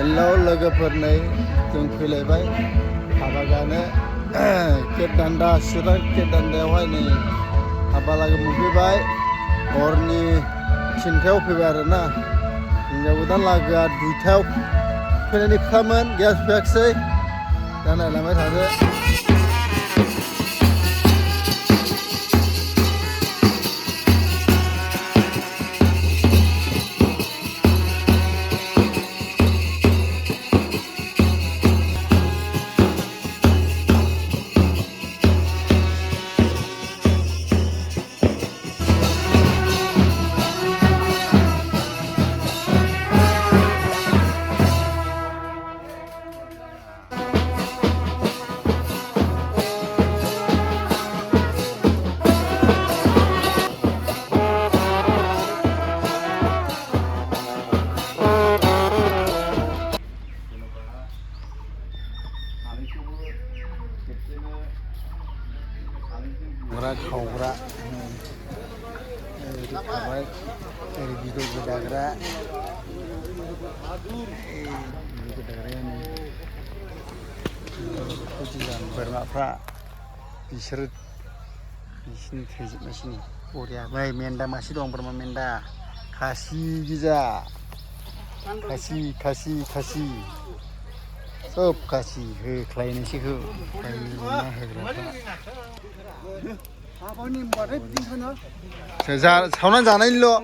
hello लोगोफोर नै जों फैलायबाय हाबा जानो केदान्दा चिरां केदान्दायावहाय नै हाबा लागो मोनफैबाय हरनि 3थायाव फैबाय आरोना हिन्जाव गोदान लागोआ 2थायाव फैनायनि खोथामोन गेस फैयाखिसै दा नायलांबाय थादो खावग्रा ओरै थाबाय ओरै बिदै गोदाग्रा बोरमाफ्रा बिसोरनि थैजोबनायसै बरिया बै मेन्दा मासे दं बोरमा मेन्दा खासि गिजा खासि सब खासि होख्लायनोसैखौ सावनानै जानायनिल'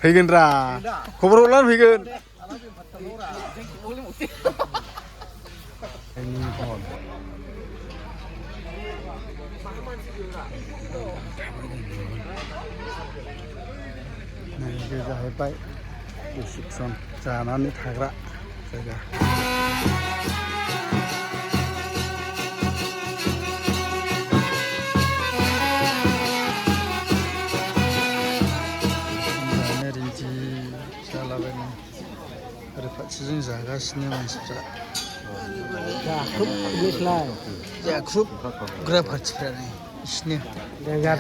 फैगोनरा खबर हरलानो फैगोन बे जाहैबाय रिसेपसन जानानै थाग्रा जायगा फारसेजों जागासिनो मानसिफ्रा जाख्रुब ग्रा फारथिफ्रा बिसिनो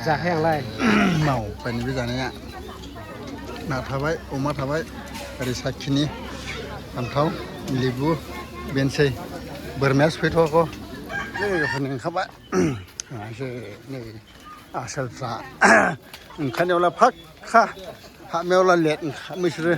जाखायांलाय मावबायनिबो जानाया ना थाबाय अमा थाबाय ओरै साखिनि फान्थाव लेबु बेनोसै बोरमाया सफैथ'वाखै लोगोफोरनो ओंखारबाय नै आसोलफ्रा ओंखारनायावला फाक्का हाबनायावला लेट ओंखारो बिसोरो